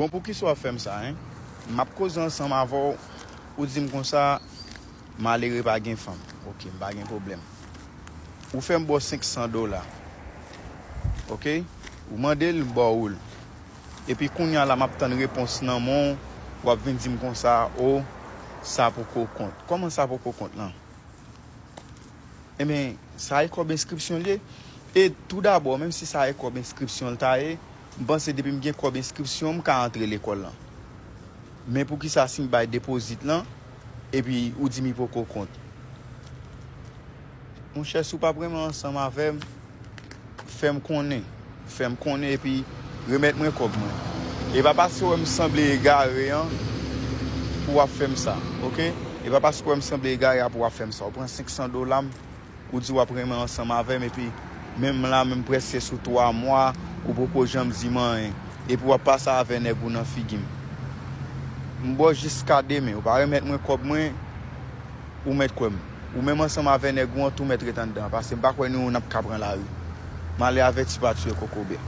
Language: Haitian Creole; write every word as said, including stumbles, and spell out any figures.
Bon, poukisa w ap fè m sa, en? M ap koze ansanm avè w, ou di m konsa, malere pa gen fanm. Oke, m pa gen pwoblèm. Ou fè m ba w senk san dola. Oke? Ou mande l, m ba w l. Epi kounye a la, m ap tann repons nan men w, w ap vin di m konsa, o, sa poko kont. Kòman sa poko kont lan? Ebyen, sa e kòb enskripsyon l ye. E toudabò, menm si sa e kòb enskripsyon l ta ye, m panse depi m gen kòb enskripsyon, m ka antre lekòl lan. Men poukisa si m bay depozit lan, epi ou di m li poko kont? Monchè, si w p ap renmen ansanm avè m, fè m konnen. Fè m konnen epi remèt mwen kòb mwen. E pa paske w wè m sanble egare an pou w ap fè m sa, oke? E pa paske w wè m sanble egare a pou w ap fè m sa. Ou pran senk san dola m, ou di w ap renmen ansanm avè m, epi menm la, menm prèske sou twa mwa, ou poko janm di m anyen. Epi w ap pase avè nèg ou nan figi m. M ba w jiska demen, ou pa remèt mwen kòb mwen, ou mèt kwè m. Ou menm ansanm avè nèg ou an tou mèt ret anndan, paske m pa kwè nou youn ap ka pran lari. Malè avèti pa tiye kokobe.